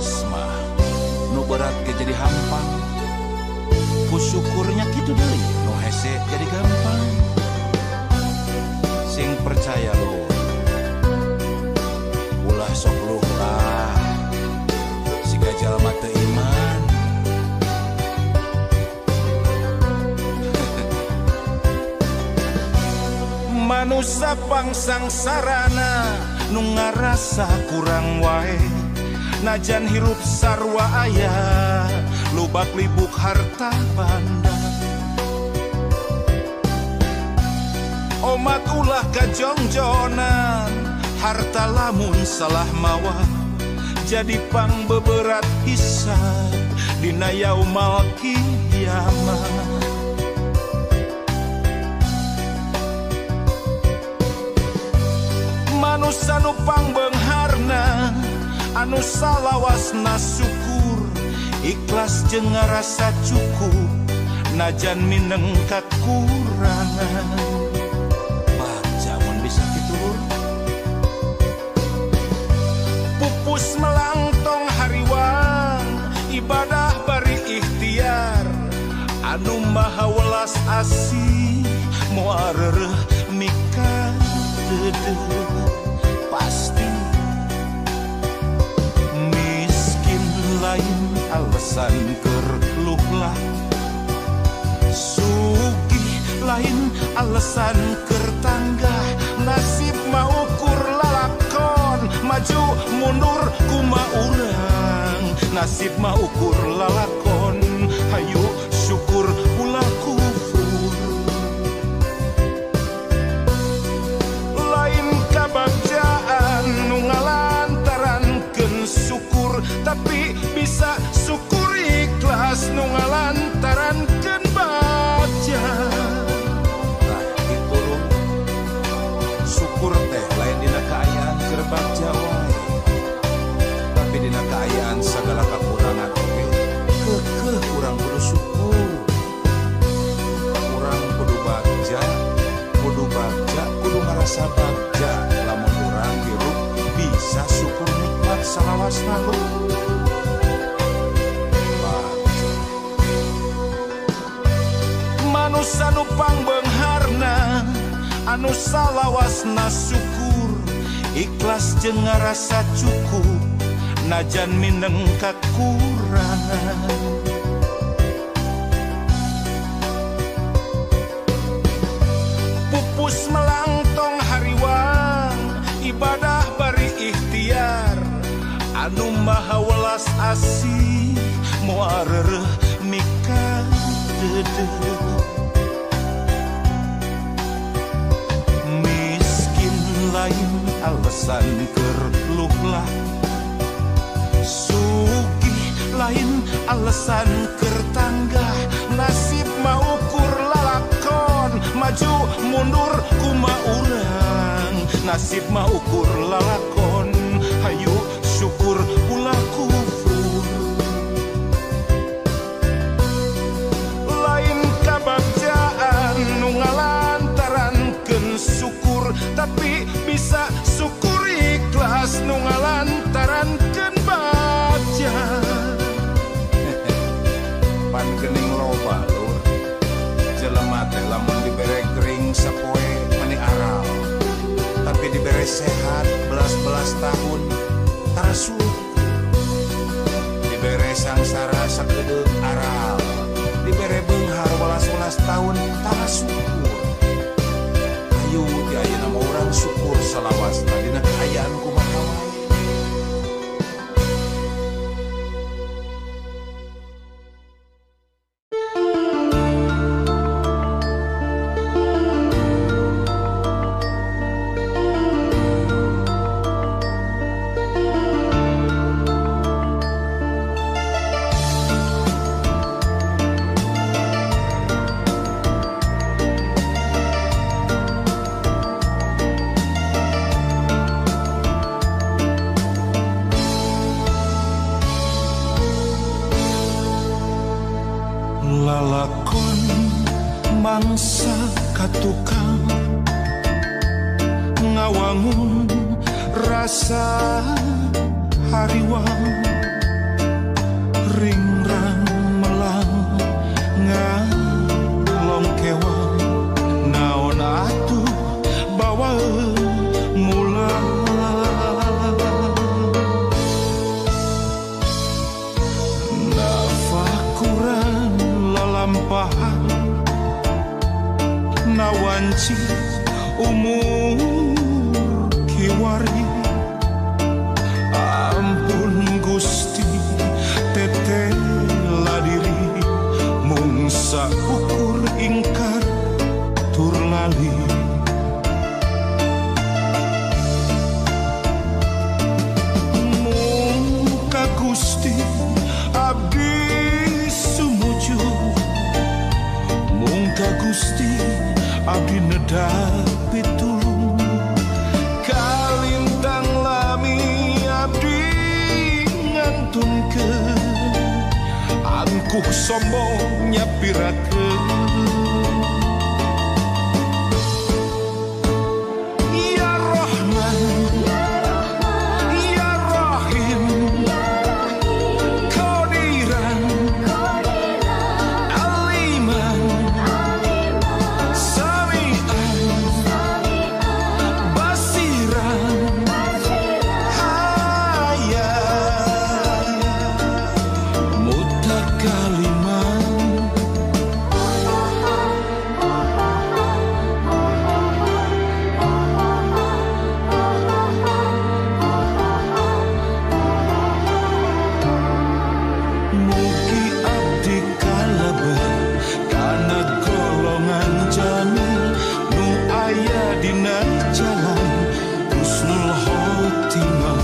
Ikhlas mah nu berat ge jadi hampang. Ku syukurnya kitu deui nu hese jadi gampang. Sing percaya lur, ulah sok luh lah, siga jalma teu iman. Manusa pangsangsarana nu ngarasa kurang wae, najan hirup sarwa aya lubak libuk harta banda. Omat ulah kajongjonan, harta lamun salah mawa jadi pang beberat hisab dina yaumal kiamah. Manusa nu pangbeungharna anu salawasna syukur, ikhlas jeung ngarasa cukup najan mineng kakurangan. Bagja mun bisa kitu lur. Pupus melangtong hariwang, ibadah bari ikhtiar, anu maha welas asih moal reureuh mika deudeuh. Pasti miskin lain alasan keur luhlah, sugih lain alasan keur tanggah. Nasib mah ukur lalakon, maju mundur kumaha urang. Nasib mah ukur lalakon, hayu syukur ulah kufur. Lain kabagjaan nu ngalantarankeun syukur, tapi bisa syukur ikhlas nu ngalantarankeun bagja. Tah kitu lur, syukur teh lain dina kaayaan keur bagja wae, tapi dina kaayaan sagala kakurangan oge keukeuh urang kudu syukur. Urang kudu bagja, kudu bagja, kudu ngarasa bagja lamun urang hirup bisa syukur nikmat salawasna lur. Manusa nu pangbeungharna anu salawasna syukur, ikhlas jeung ngarasa cukup najan mineng kakurangan. Pupus melangtong hariwang, ibadah bari ikhtiar, anu maha welas asih moal reureuh mika deudeuh. Miskin lain alasan keur luhlah, sugih lain alasan keur tanggah. Nasib mah ukur lalakon, maju mundur kumaha urang. Nasib mah ukur lalakon, hayu syukur ulah kufur. Lain kabagjaan nu ngalantarankeun syukur, tapi bisa syukur ikhlas nu ngalantarankeun bagja. Pan geuning loba lur, jelema teh lamun dibere gering sapoe meni aral, tapi dibere sehat belas-belas tahun tara syukur. Dibere sangsara sakedeuk aral, dibere beunghar welas-welas tahun tara syukur. Hayu ti ayeuna mah urang syukur salawasna dina kaayaan kumaha wae. Lalakon mangsa katukang ngawangun rasa hariwang, lalampahan nawanci umur kiwari. Ampun Gusti tetela diri mung saukur ingkar tur lali. Mung ka Gusti abdi sumujud, mung ka Gusti abdi nedha pitulung. Kalintang lami abdi ngantunkeun, angkuh sombong nyapirakeun. Ya Rahman, Ya Rahim, Qadiran, Aliman, Sami'an, Basiran, Hayyan, Mutakaliman. Mugi abdi kalebet kana golongan jalmi nu aya dina jalan husnul khotimah.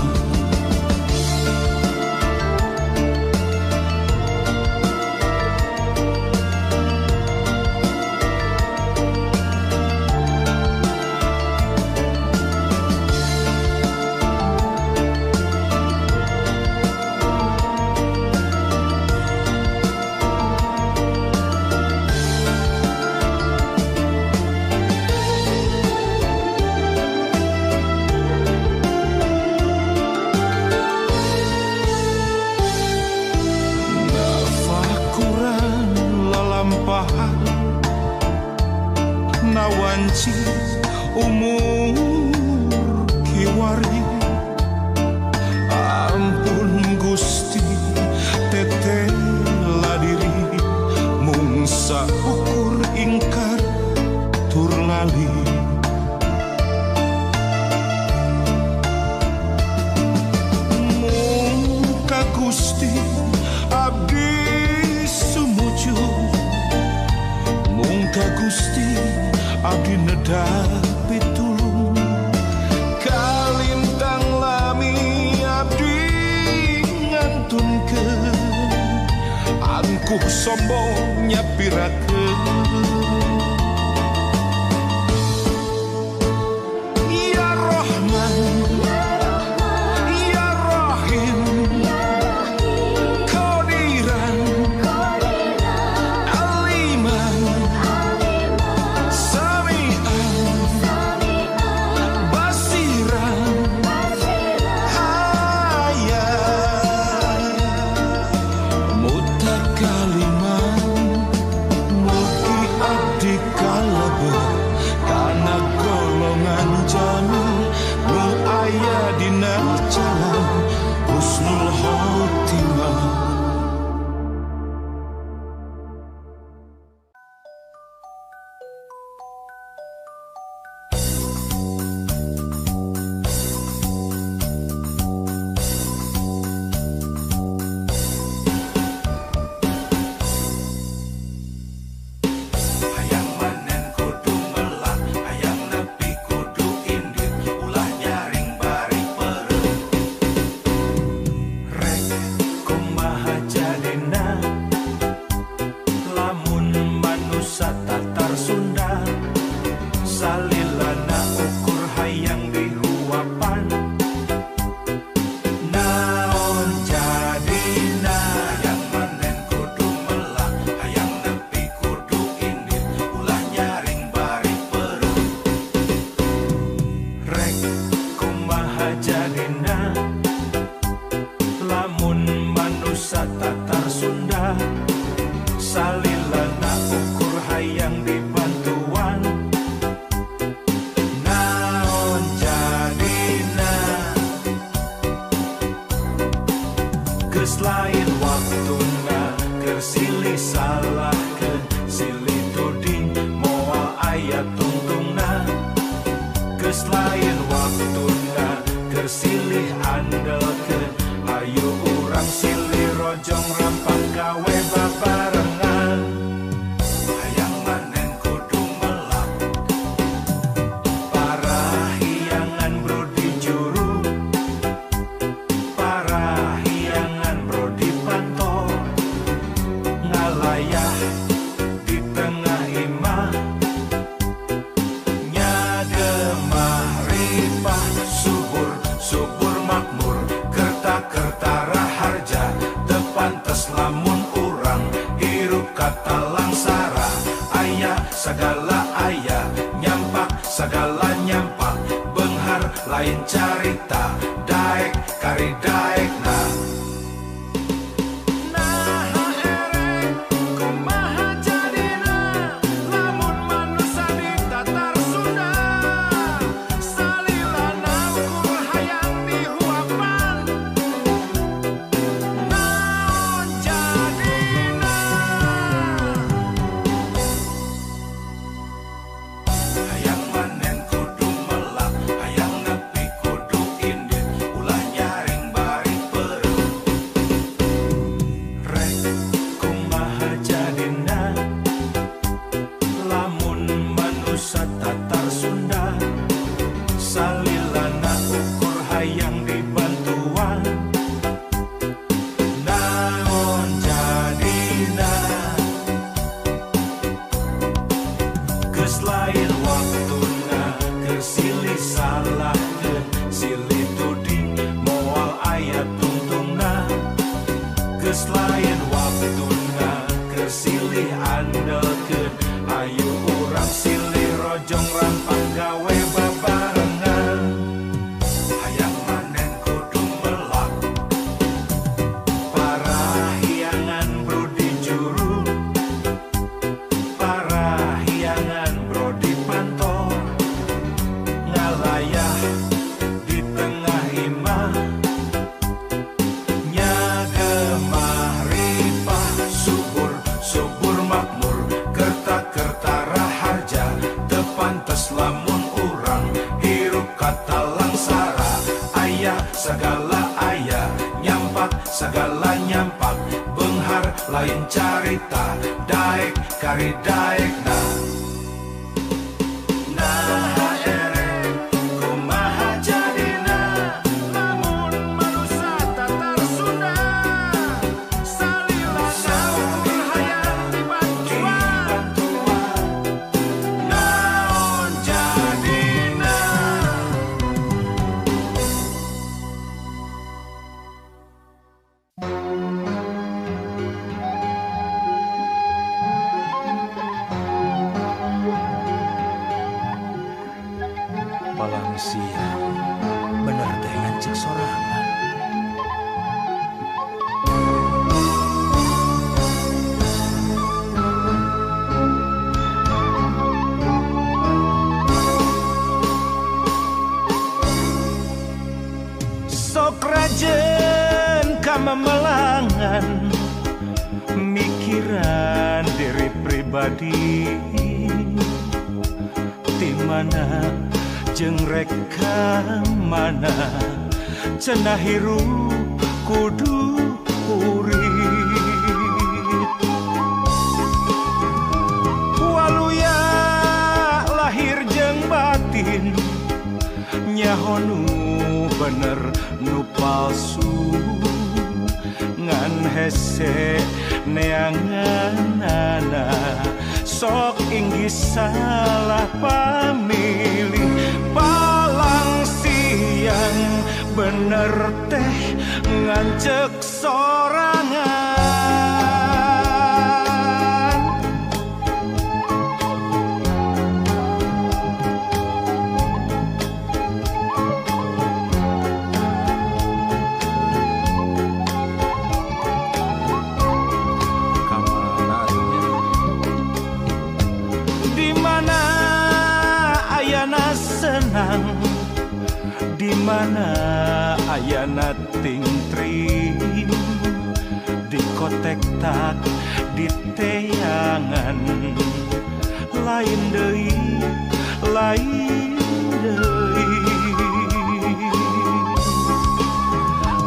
Nafakuran lalampahan nawanci umur kiwari. Ampun Gusti tetela diri mung saukur ingkar tur lali. Mung ka Gusti abdi sumujud, mung ka Gusti abdi nedha pitulung. Kalintang lami abdi ngantunkeun, angkuh sombong nyapirakeun. Ya Rahman, Ya Rahim, Qadiran, Aliman, Sami'an, Basiran, Hayyan, Mutakaliman. Mugi abdi kalebet kana golongan jalmi nu aya dina jalan husnul khotimah. Hayang manen kudu melak, hayang nepi kudu indit, ulah nyaring bari peureum. Rek kumaha jadina lamun manusa tatar Sunda, salilana ukur hayang dihuapan. Naon jadina? Hayang manen kudu melak, hayang nepi kudu indit, ulah nyaring bari peureum. Rek kumaha jadina lamun manusa tatar Sunda, salilana ukur hayang dibantuan. Naon jadina? Geus lain waktuna keur silih salahkeun. Ngalayah di tengah imah nyagemah ripah subur subur makmur kerta-kerta raharja teu pantes lamun urang hirup kata langsara aya sagala aya nyampak sagala nyampak beunghar lain carita daek kari daekna. Memelangan mikiran diri pribadi ti mana jeung rek ka mana cenah hirup kudu kurit waluya lahir jeung batin nyaho nu bener nu palsu ngan hese neanganana sok inggih salah pamilih palang siang bener teh ngancek sorangan. Di mana ayana tingtring di kotek tak di teangan lain deui lain deui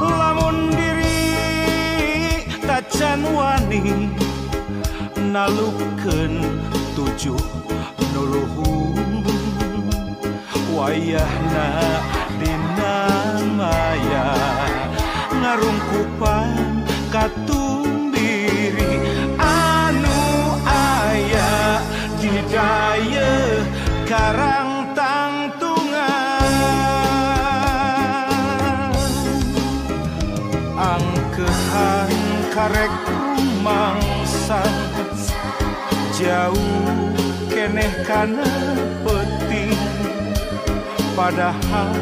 lamun diri tacan wani nalukeun tujuh nu luhur wayahna dina maya ngarungkupan katumbiri anu Jauh keneh kana peuting padahal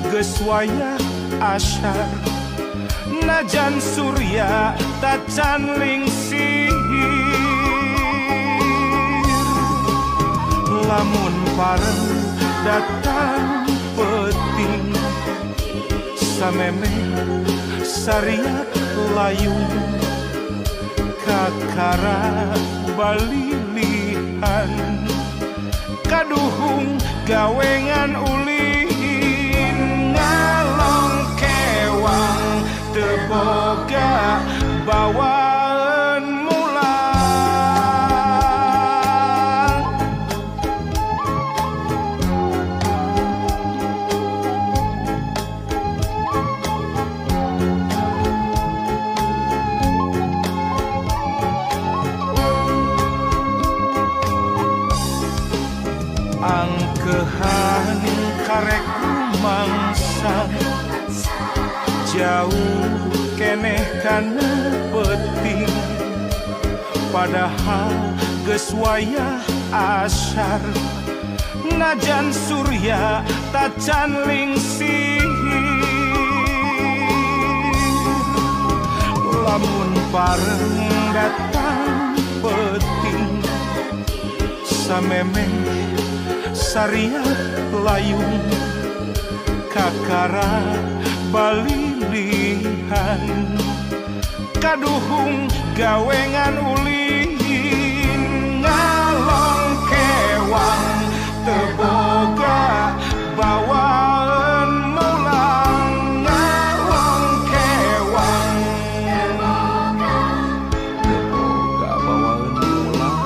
geus wayah asyar najan surya tacan lingsir lamun pareng datang peuting samemeh sariak layung kakara balilihan kaduhung gawengan ulin ngalong kewang teu boga bawaan mulang. Angkehan karek mangsa jauh keneh kana peuting padahal geus wayah asyar najan surya tacan lingsir lamun pareng datang peuting samemeh sariak layung kakara balilihan kaduhung gawengan ulin ngalong kewang teu boga bawaan mulang ngalong kewang teu boga bawaan mulang.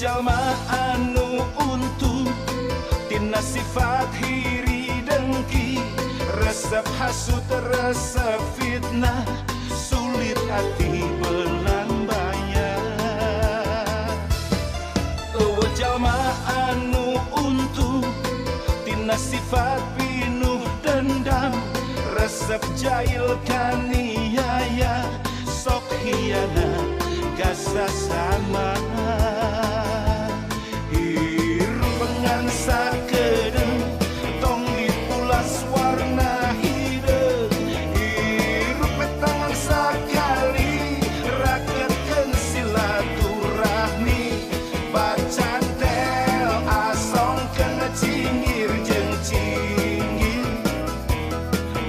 Jalma anu untung tina sifat hiri dengki resep hasut resep fitnah sulit hati belang bayar. Eueuh jalma anu untung tina sifat pinuh dendam resep jail kaniaya sok hianat kasasama. Sakedeung tong dipulas warna hideung hirup tangan sakali raketkeun silaturahmi bacantel asongkeun cingir jeung cinggir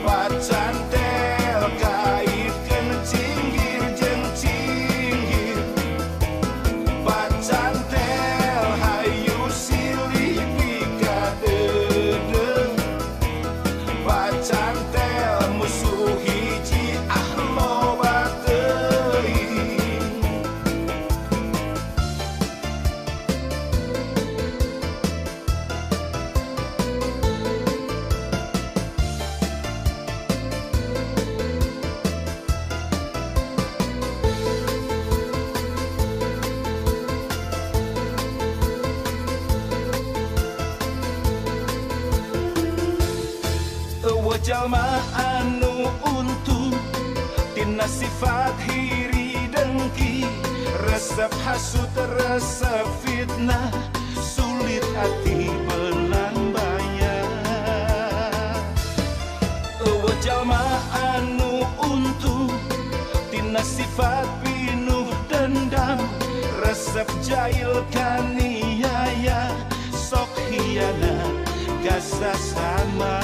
bacantel kaitkeun cinggir jeung cinggir bacantel hayu silih bacantel musuh hiji ah loba teuing. Eueuh jalma anu untung tina sifat hiri dengki resep hasut resep fitnah sulit hati belang bayar. Eueuh jalma anu untung tina sifat pinuh dendam resep jail kaniaya sok hianat kasasama.